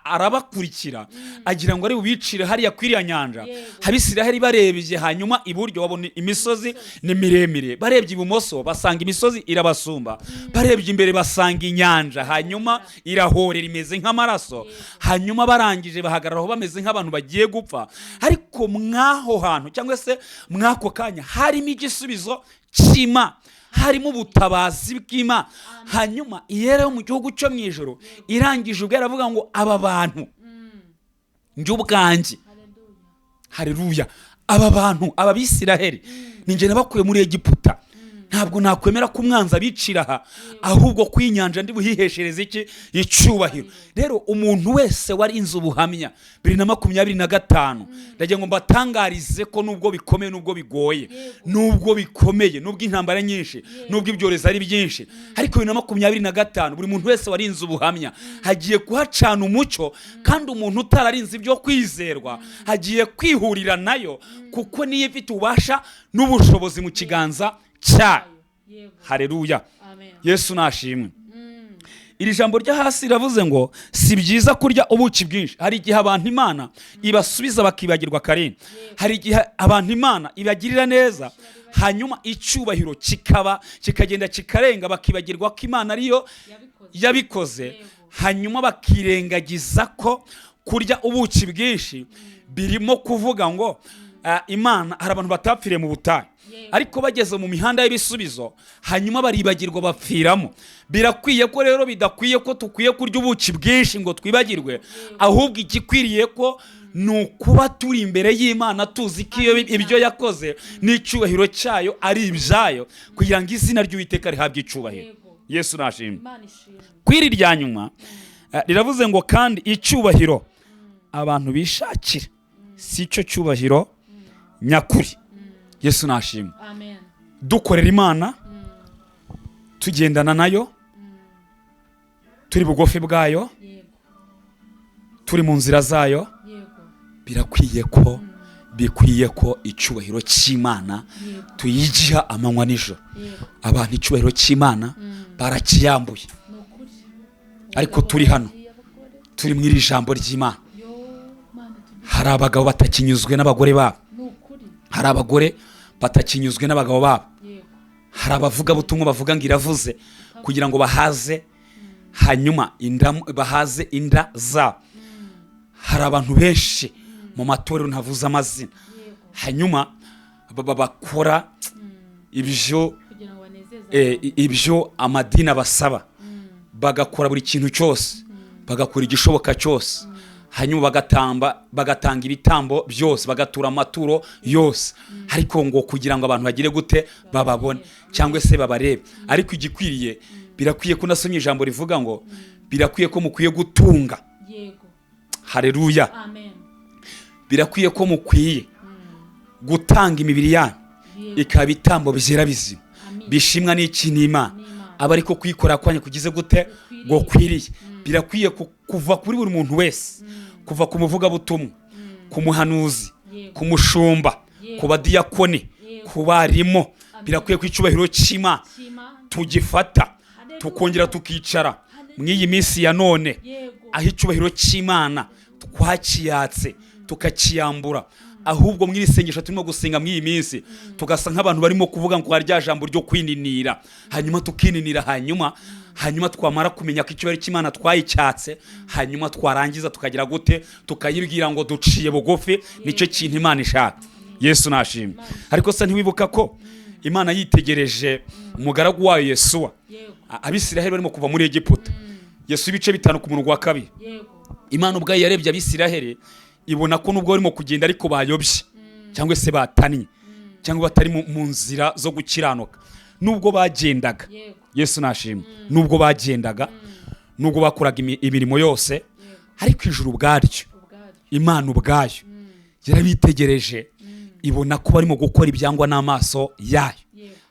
arabakurikira, agira ngo ari bubicire hariya kuri iriya nyanja. Abisiraheli barebye hanyuma iburyo babona imisozi ni miremire, barebye ibumoso basanga imisozi irabasumba, barebye imbere basanga inyanja hanyuma irahorera imeze nk'amaraso. Hanyuma barangije bahagarara aho bameze nk'abantu bagiye gupfa. Ariko mw'aho hantu, cyangwa se mw'ako kanya, harimo igisubizo cy'Imana, harimo ubutabazi bw'Imana. Hanyuma Iyera yo mu gihugu cyo mu ijoro irangije ubwo yaravuga ngo aba bantu njye ubwanjye, hareruya, aba bantu, aba Bisiraheli ni njye nabakuye muri Egiputa, ntabwo nakwemera ko umwanzi abicira aha, ahubwo ku inyanja ndi buhiheshereze iki? Icyubahiro. Rero umuntu wese warinze ubuhamya 2025, ndagira ngo mbatangarize ko nubwo bikomeye, nubwo bigoye, nubwo bikomeye, nubwo intambara nyinshi, nubwo ibyorezo ari byinshi, ariko 2025 buri muntu wese warinze ubuhamya hagiye kuhacana umucyo, kandi umuntu utararinze ibyo kwizerwa hagiye kwihurira nayo, kuko niyo ifite ububasha n'ubushobozi mu kiganza cyayo. Hareruya, Yesu nashimwe. Iri jambo ryo hasi riravuze ngo si byiza kurya ubuki bwinshi. Hari igihe abantu Imana ibasubiza bakibagirwa. Karine, hari igihe abantu Imana ibagirira neza, hanyuma icyubahiro kikaba kikagenda kikarenga, bakibagirwa ko Imana ariyo yabikoze, hanyuma bakirengagiza ko kurya ubuki bwinshi birimo kuvuga ngo Imana, hari abantu batapfiriye mu butayu, ariko bageze mu mihanda y'ibisubizo hanyuma baribagirwa, bapfiramo. Birakwiye ko rero, bidakwiye ko tukwiye kurya ubuki bwinshi ngo twibagirwe, ahubwo igikwiriye ko ni ukuba turi imbere y'Imana tuzi ko iyo ibyo yakoze n'icyubahiro cyayo ari ibyayo, kugira ngo izina ry'Uwiteka rihabwe icyubahiro. Yesu nashimwe. Kw'iri rya nyuma riravuze ngo kandi icyubahiro abantu bishakira si cyo cyubahiro nyakuri. Yesu nashimwe. Dukorera Imana, tugendana nayo, turi bugufi bwayo, turi mu nzira zayo, birakwiye ko, bikwiye ko icyubahiro cy'Imana tuyigiha amanywa nijoro. Abantu icyubahiro cy'Imana barakiyambuye, ariko turi hano, turi mu iri jambo ry'Imana. Hari abagabo batakinyuzwe n'abagore babo, hari abagore batakinyuzwe n'abagabo babo, hari abavugabutumwa bavuga ngo iravuze kugira ngo bahaze hanyuma inda, bahaze inda zabo. Hari abantu benshi mu matorero, ntavuze amazina, hanyuma bakora ibyo kugira ngo banezeze ibyo amadini abasaba, bagakora buri kintu cyose, bagakora igishoboka cyose, hanyuma bagatamba, bagatanga ibitambo byose, bagatura amaturo yose, ariko ngo kugira ngo abantu bagire gute? Bababone cyangwa se babarebe. Ariko igikwiriye, birakwiye ko nasomye ijambo rivuga ngo birakwiye ko mukwiye gutunga. Hareruya. Amen. Birakwiye ko mukwiye gutanga imibiri yanyu ikaba ibitambo byera, bizima, Amin. bishimwa n'iki? N'Imana. N'Imana. Aba ariko kuyikora kwanyu kugize gute? Ngo kwiriye. Birakwiye kuva kuri buri muntu wese, kuva ku muvugabutumwa, ku muhanuzi, ku mushumba, ku badiyakoni, ku barimu, birakwiye ko icyubahiro cy'Imana Cy'Imana. tugifata, tukongera tukicara mu iyi minsi ya none, aho icyubahiro cy'Imana twakiyatse, tukakiyambura. Ahubwo mu iri sengesho turimo gusenga muri iyi minsi, tugasa nk'abantu barimo kuvuga ngo hari rya jambo ryo kwininira, hanyuma tukininira, hanyuma twamara kumenya ko icyubahiro cy'Imana twayicyatse, hanyuma twarangiza tukagira gute? Tukayibwira ngo duciye bugufi. Nicyo kintu Imana ishaka. Yesu nashimwe. Ariko se ntiwibuka ko Imana yitegereje umugaragu wayo Yesuwa, Abisiraheli barimo kuva muri Egiputa? Yesu ibice 5 ku murongo wa 2. Imana ubwayo yarebye Abisiraheli, ibona ko nubwo barimo kugenda ariko bayobye, cyangwa se batannye, cyangwa batari mu nzira zo gukiranuka, nubwo bagendaga. Yesu nashimwe. Nubwo bagendaga, nubwo bakoraga imirimo yose, ariko ijuru ubwaryo, Imana ubwayo yarabitegereje, ibona ko barimo gukora ibyangwa n'amaso yayo.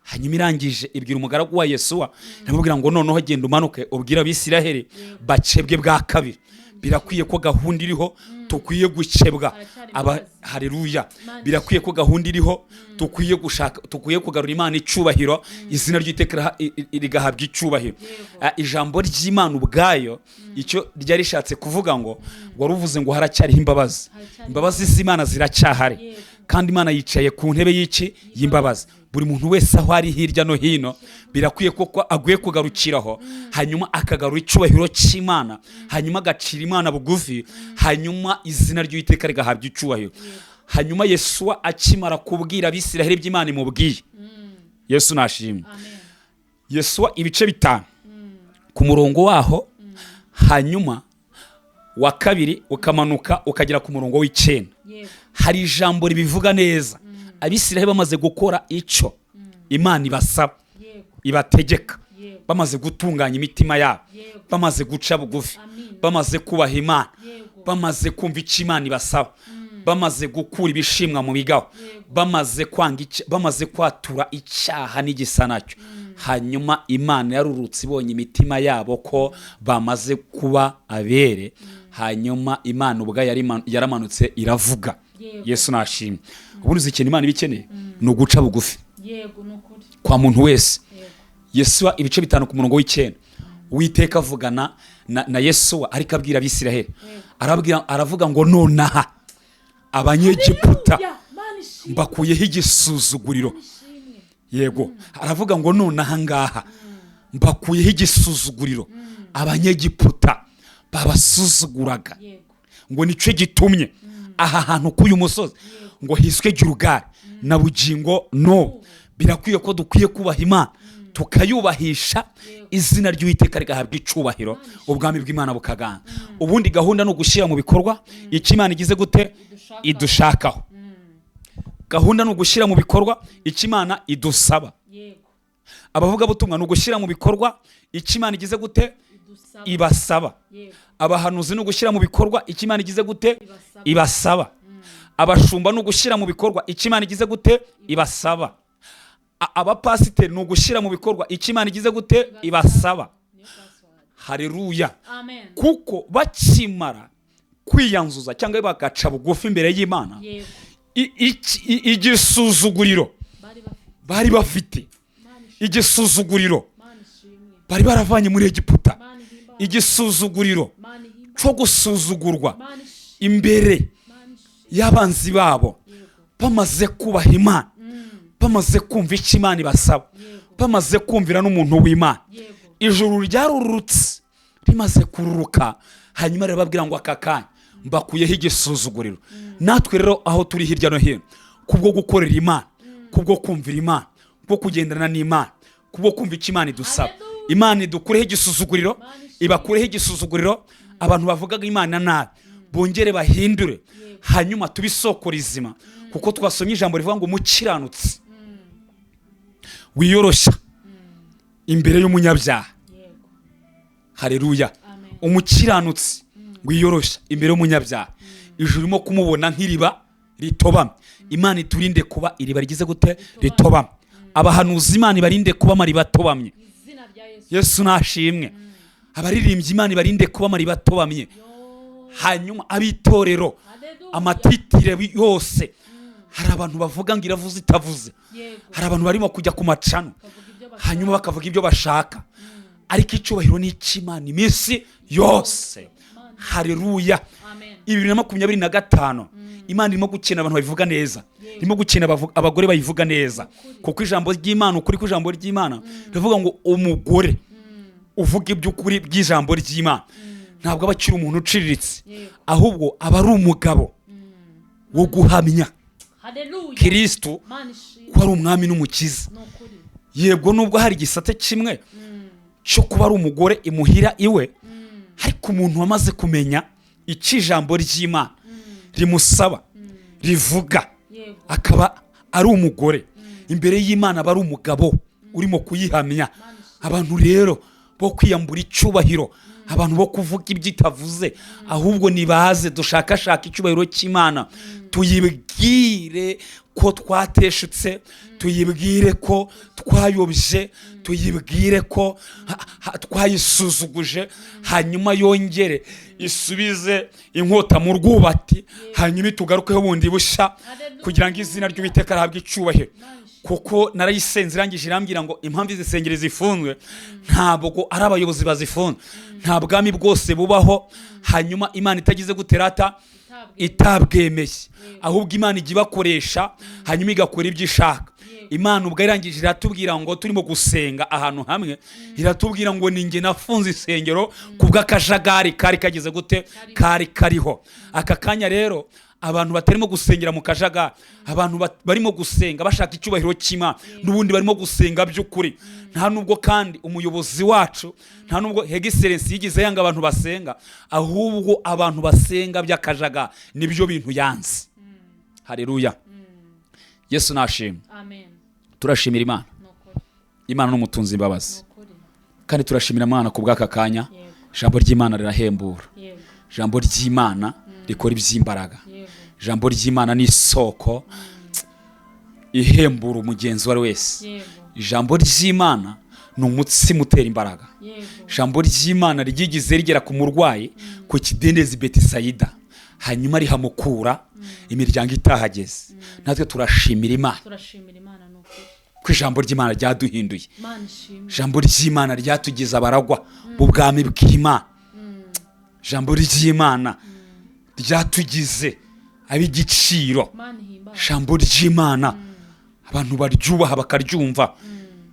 Hanyuma irangije ibwira umugaragu wa Yesuwa, iramubwira ngo noneho genda umanuke ubwire Abisiraheli bakebwe bwa kabiri. Birakwiye ko gahunda iriho tukwiye gukebwa. Haracyari Aba imbabazi. Haleluya. Imana. Birakwiye ko gahunda iriho tukwiye gushaka, tukwiye kugarura Imana icyubahiro, izina ry'Iteka rigahabwa icyubahiro. Ijambo ry'Imana ubwayo icyo ryari rishatse kuvuga, ngo wari uvuze ngo haracyariho imbabazi. Haracyari. Imbabazi z'Imana ziracyahari. Kandi Imana yicaye ku ntebe y'iki? Y'imbabazi. Buri muntu wese aho ari hirya no hino, birakwiye ko aguye kugarukiraho, hanyuma akagarura icyubahiro cy'Imana, hanyuma agacira Imana bugufi, hanyuma izina ry'Uwiteka rigahabwa icyubahiro. Hanyuma Yesuwa akimara kubwira Abisiraheli iby'Imana imubwiye, Yesu nashimwe. Amen. Yesuwa ibice 5 ku murongo waho hanyuma wa 2 ukamanuka ukagera ku murongo w'9, hari ijambo ribivuga neza. Abisiraheli bamaze gukora icyo Imana ibasaba, ibategeka, bamaze gutunganya imitima yabo, bamaze guca bugufi, bamaze kubaha Imana, bamaze kumva icyo Imana ibasaba, bamaze gukura ibishimwa mu bigaho, bamaze kwanga bamaze kwatura icyaha n'igisa nacyo, hanyuma Imana yarurutse ibonye imitima yabo ko bamaze kuba abere. Hanyuma Imana ubwayo yaramanutse iravuga. Yesu nashimwe. Ubundi uzi ikintu Imana iba ikeneye? Ni uguca bugufi Yego, ni ukuri. kwa muntu wese. Yesuwa ibice 5 ku murongo w'9, Uwiteka avugana na Yesuwa, ariko abwira Abisiraheli, arabwira, aravuga ngo nonaha Abanyegiputa Haleluya. Mana ishimwe. mbakuyeho igisuzuguriro. Ishimwe. Yego, aravuga ngo nonaha ngaha mbakuyeho igisuzuguriro Abanyegiputa babasuzuguraga. Ngo nicyo gitumye aha hantu k'uyu musozi ngo hiswe Gilugali na bugingo n'ubu. Birakwiye ko dukwiye kubaha Imana, tukayubahisha, izina ry'Uwiteka rigahabwa icubahiro, ubwami bw'Imana bukaganza. Ubundi gahunda ni ugushyira mu bikorwa icyo Imana igize gute? Idushakaho. Idushakaho. Gahunda ni ugushyira mu bikorwa icyo Imana idusaba. Abavugabutumwa ni ugushyira mu bikorwa icyo Imana igize gute? Idusaba. Ibasaba. Abahanuzi ni ugushyira mu bikorwa icyo Imana igize gute? Ibasaba. Ibasaba. Abashumba ni ugushyira mu bikorwa icyo Imana igize gute? Ibasaba. Abapasiteri ni ugushyira mu bikorwa icyo Imana igize gute? Ibasaba. Niyo password. Haleluya. Amen. Kuko bakimara kwiyanzuza cyangwa bagaca bugufi imbere y'Imana, igisuzuguriro Bari bafite. bari bafite, Mana ishimwe. igisuzuguriro Mana ishimwe. bari baravanye muri Egiputa, Mana ihimbaza. igisuzuguriro Mana ihimbaza. cyo gusuzugurwa Mana ishimwe. imbere Mana ishimwe. y'abanzi babo, bamaze kubaha Imana, bamaze kumva icyo Imana ibasaba, bamaze kumvira n'umuntu w'Imana, ijuru ryarurutse. Rimaze kururuka, hanyuma rirababwira ngo aka kanya mbakuyeho igisuzuguriro. Natwe rero aho turi hirya no hino, kubwo gukorera Imana, kubwo kumvira Imana, kubwo kugendana n'Imana, kubwo kumva icyo Imana idusaba, Haleluya. Imana idukureho igisuzuguriro, ibakureho igisuzuguriro. Abantu bavugaga Imana nabi bongere bahindure, hanyuma tube isoko rizima, kuko twasomye ijambo rivuga ngo umukiranutsi wiyoroshya imbere y'umunyabyaha. Haleluya. Amen. Umukiranutsi wiyoroshya imbere y'umunyabyaha, ijuru urimo kumubona nk'iriba ritobamye. Imana iturinde kuba iriba rigize gute? Ritobamye. Abahanuzi, Imana ibarinde kuba amariba atobamye. Izina rya Yesu. Yesu nashimwe. Abaririmbyi, Imana ibarinde kuba amariba atobamye. Yo. Hanyuma ab'itorero, Haleluya. amatitire yose, hari abantu bavuga ngo iravuze itavuze. Hari abantu barimo kujya ku macano, Bakavuga ibyo bashaka. hanyuma bakavuga ibyo bashaka, ariko icyubahiro ni icy'Imana iminsi yose. Haleluya. Amen. 2025 Imana irimo gukena abantu babivuga neza, irimo gukena abagore bayivuga neza, kuko ijambo ry'Imana, ukuri kw'ijambo ry'Imana rivuga ngo umugore uvuga iby'ukuri by'ijambo ry'Imana ntabwo aba akiri umuntu uciriritse, ahubwo aba ari umugabo wo guhamya Haleluya. Kristo Mana ishimwe. ko ari umwami n'umukiza. Ni ukuri. Yego, nubwo hari igisate kimwe cyo kuba ari umugore imuhira iwe, ariko umuntu wamaze kumenya icyo ijambo ry'Imana rimusaba, rivuga, akaba ari umugore imbere y'Imana, aba ari umugabo urimo kuyihamya. Abantu rero bo kwiyambura icyubahiro, abantu bo kuvuga ibyo itavuze, ahubwo nibaze dushakashaka icyubahiro cy'Imana, tuyibwire ko twateshutse, tuyibwire ko twayobye, tuyibwire ko twayisuzuguje, hanyuma yongere isubize inkota mu rwubati, hanyuma itugarukeho bundi bushya, kugira ngo izina ry'Uwiteka rihabwe icyubahiro. Kuko narayisenze, irangije irambwira ngo impamvu izi nsengero zifunzwe ntabwo ari abayobozi bazifunze. Nta bwami bwose bubaho hanyuma Imana itagize guterata itabwemeye, ahubwo Imana ijya ibakoresha, hanyuma igakora ibyo ishaka. Imana ubwo irangije iratubwira ngo turimo gusenga ahantu hamwe, iratubwira ngo ni njye nafunze insengero ku bw'akajagari kari kageze gute, kari kariho. Aka kanya rero abantu batarimo gusengera mu kajagari, abantu barimo gusenga bashaka icyubahiro cy'Imana, n'ubundi barimo gusenga by'ukuri. Nta nubwo kandi umuyobozi wacu, nta nubwo Hegiserensi yigeze yanga abantu basenga, ahubwo abantu basenga by'akajagari nibyo bintu yanze. Haleluya. Yesu nashimwe. Amen. Turashimira Imana. Ni ukuri. Imana n'umutunzi imbabazi. Ni ukuri. Kandi turashimira Imana ku bw'aka kanya. Ijambo ry'Imana rirahembura. Ijambo ry'Imana rikora iby'imbaraga. Ijambo ry'Imana ni isoko ihembura umugenzi uwo ari wese. Ijambo ry'Imana ni umutsima utera imbaraga. Ijambo ry'Imana ryigize rigera ku murwayi ku kidendezi Betisayida, hanyuma rihamukura imiryango itahageze. Natwe turashimira Imana. Turashimira Imana, ni ukuri. Ko ijambo ry'Imana ryaduhinduye. Imana ishimwe. Ijambo ry'Imana ryatugize abaragwa b'ubwami bw'Imana. Ijambo ry'Imana ryatugize ab'igiciro. Imana ihimbaza. Ijambo ry'Imana abantu baryubaha bakaryumva.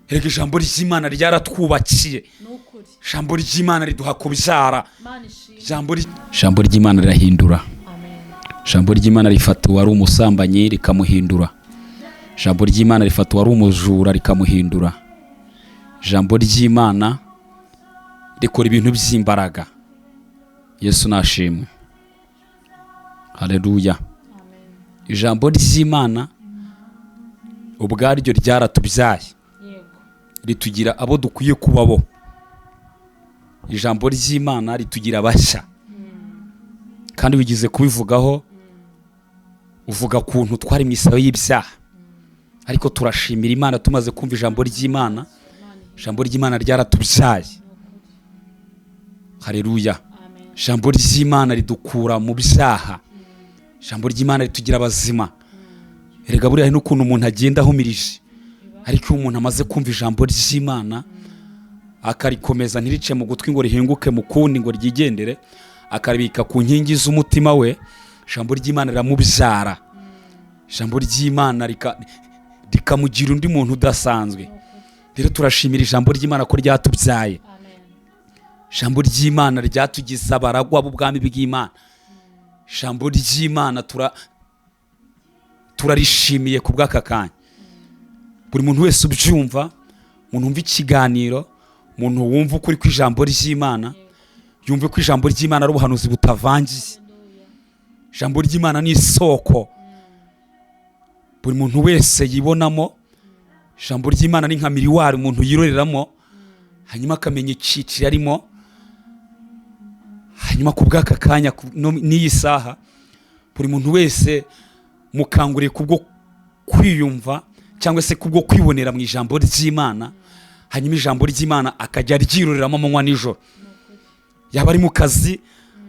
Erega ijambo ry'Imana ryaratwubakiye. Ni ukuri. Ijambo ry'Imana riduha kubyara. Imana ishimwe. Ijambo ry'Imana rirahindura. Amen. Ijambo ry'Imana rifata uwari umusambanyi rikamuhindura. Ijambo ry'Imana rifata uwari umujura rikamuhindura. Ijambo ry'Imana rikora ibintu by'imbaraga. Yesu nashimwe. Haleluya. Amen. Ijambo ry'Imana ubwaryo ryaratubyaye, ritugira abo dukwiye kuba bo. Ijambo ry'Imana ritugira abashya. Kandi wigize kubivugaho, uvuga kuntu twari mu isayo y'ibyaha, ariko turashimira Imana tumaze kumva ijambo ry'Imana. Ijambo ry'Imana ryaratubyaye. Haleluya. Amen. Ijambo ry'Imana ridukura mu byaha. Ijambo ry'Imana ritugira abazima. Erega buriya hari n'ukuntu umuntu agenda ahumirije, ariko iyo umuntu amaze kumva ijambo ry'Imana akarikomeza, ntirice mu gutwi ngo rihinguke mu kundi ngo ryigendere, akaribika ku nkingi z'umutima we, ijambo ry'Imana riramubyara. Ijambo ry'Imana rikamugira undi muntu udasanzwe. Rero turashimira ijambo ry'Imana ko ryatubyaye. Amen. Ijambo ry'Imana ryatugize abaragwa b'ubwami bw'Imana. Ijambo ry'Imana turarishimiye ku bw'aka kanya. Buri muntu wese ubyumva, umuntu wumva ikiganiro, umuntu wumva ukuri kw'ijambo ry'Imana, yumve ko ijambo ry'Imana ari ubuhanuzi butavangiye. Ijambo ry'Imana ni isoko buri muntu wese yibonamo. Ijambo ry'Imana ni nka miriwari umuntu yiroreramo, hanyuma akamenya icyiciro arimo. Hanyuma ku bw'aka kanya n'iyi saha, buri muntu wese mukanguriye kubwo kwiyumva cyangwa se kubwo kwibonera mu ijambo ry'Imana, hanyuma ijambo ry'Imana akajya aryiroreramo amanywa nijoro. Yaba ari mu kazi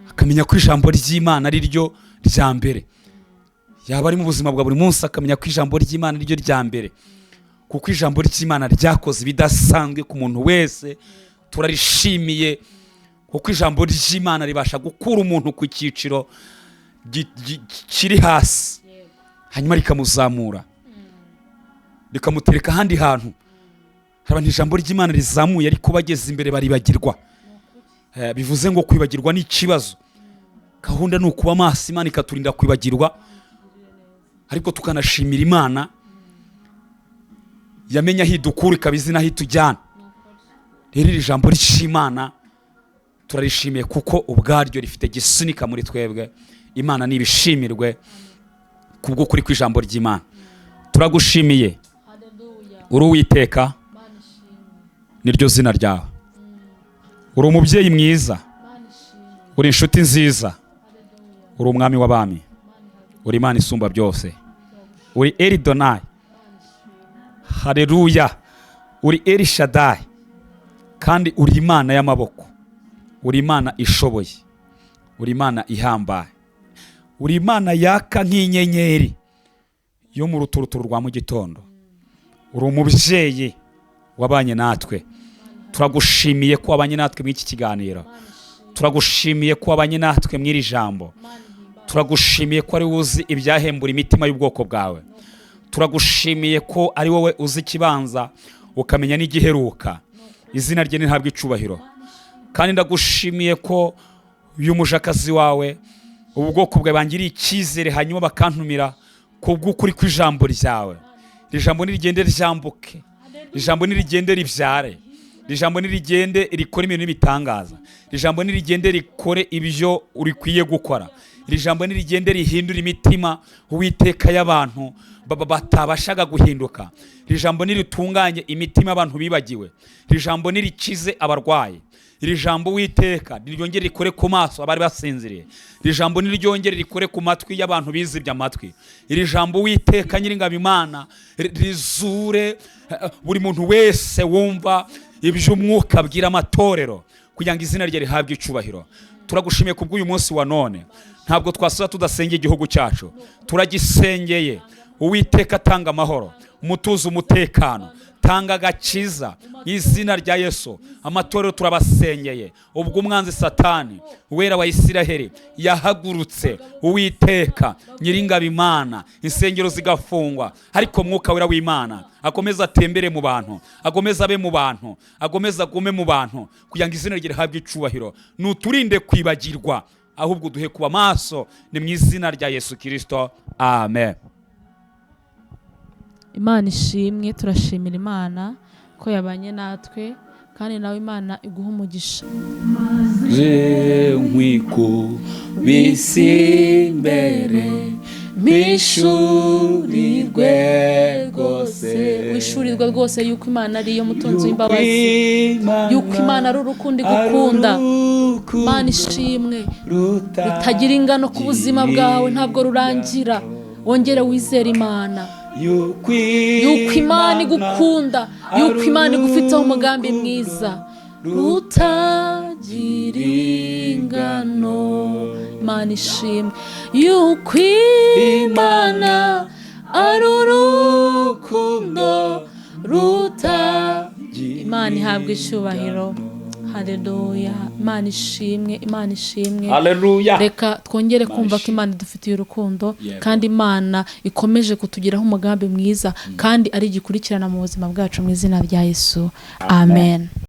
akamenya ko ijambo ry'Imana ari ryo rya mbere, yaba ari mu buzima bwa buri munsi akamenya ko ijambo ry'Imana ari ryo rya mbere, kuko ijambo ry'Imana ryakoze ibidasanzwe ku muntu wese. Turarishimiye Kuko ijambo ry'Imana ribasha gukura umuntu ku cyiciro kiri hasi, hanyuma rikamuzamura, rikamutereka ahandi hantu. Hari abantu ijambo ry'Imana rizamuye, ariko bageze imbere baribagirwa. Bivuze ngo kwibagirwa ni ikibazo. Gahunda ni ukuba maso, Imana ikaturinda kwibagirwa, ariko tukanashimira Imana yamenye aho idukura, ikaba izi n'aho itujyana. Rero iri jambo ry'Imana turarishimiye, kuko ubwaryo rifite gisunika muri twebwe. Imana nibishimirwe kubw'ukuri kw'ijambo ry'Imana. Turagushimiye, uri Uwiteka, niryo zina ryawe. Uri umubyeyi mwiza, uri inshuti nziza, uri umwami w'abami, uri Imana isumba byose, uri Elidonai, hareruya, uri Elishadayi, kandi uri Imana y'amaboko, uri Imana ishoboye, uri Imana ihambaye, uri Imana yaka nk'inyenyeri yo mu ruturuturu rwa mu gitondo. Uri umubyeyi wabanye natwe. Turagushimiye ko wabanye natwe muri iki kiganiro, turagushimiye ko wabanye natwe muri iri jambo, turagushimiye ko ari wowe uzi ibyahembura imitima y'ubwoko bwawe, turagushimiye ko ari wowe uzi ikibanza ukamenya n'igiheruka. Izina rye ntihabwe icubahiro. Kandi ndagushimiye ko uyu mujakazi wawe, ubu bwoko bwawe, bangiriye icyizere hanyuma bakantumira kubw'ukuri kw'ijambo ryawe. Iri jambo nirigende ryambuke, iri jambo nirigende ribyare, iri jambo nirigende rikore ibintu n'ibitangaza, iri jambo nirigende rikore ibyo urikwiye gukora, iri jambo nirigende rihindure imitima, Uwiteka, y'abantu batabashaga guhinduka, iri jambo niritunganye imitima y'abantu bibagiwe, iri jambo nirikize abarwayi, iri jambo, Uwiteka, niryongere rikore ku maso abari basinziriye, iri jambo niryongere rikore ku matwi y'abantu bizibye amatwi, iri jambo, Uwiteka Nyiringabo Imana, rizure buri muntu wese wumva iby'umwuka abwira amatorero, kugira ngo izina rye rihabwe icubahiro. Turagushimiye kubw'uyu munsi wa none. Ntabwo twasaba tudasengeye igihugu cyacu, turagisengeye. Uwiteka, atanga amahoro, umutuzo, umutekano, tanga agakiza mu izina rya Yesu. Amatorero turabasengeye. Ubwo umwanzi Satani, Uwera wa Isiraheli, yahagurutse, Uwiteka Nyiringabo Imana, insengero zigafungwa, ariko Mwuka Wera w'Imana akomeze atembere mu bantu, akomeze abe mu bantu, akomeze agume mu bantu, kugira ngo izina rye rihabwe icubahiro. Nuturinde kwibagirwa, ahubwo duhe kuba maso. Ni mu izina rya Yesu Kirisito, amen. Imana ishimwe. Turashimira Imana ko yabanye natwe, kandi nawe Imana iguha umugisha. Nkwikubise imbere, mpishurirwe rwose. Wishurirwe rwose yuko Imana ariyo mutunzi w'imbabazi, yuko Imana ari urukundo igukunda. Imana ishimwe, rutagira ingano ku buzima bwawe, ntabwo rurangira. Wongere wizere Imana yuko Imana igukunda, yuko Imana igufiteho umugambi mwiza rutagira ingano. Imana ishimwe, yuko Imana ari urukundo ruta. Imana ihabwa icyubahiro, haleluya. Imana ishimwe, Imana ishimwe. Haleluya. Reka twongere kumva ko ishimwe. Imana idufitiye urukundo, Yego. kandi Imana ikomeje kutugiraho umugambi mwiza, kandi ari igikurikirana mu buzima bwacu, mu izina rya Yesu, amen.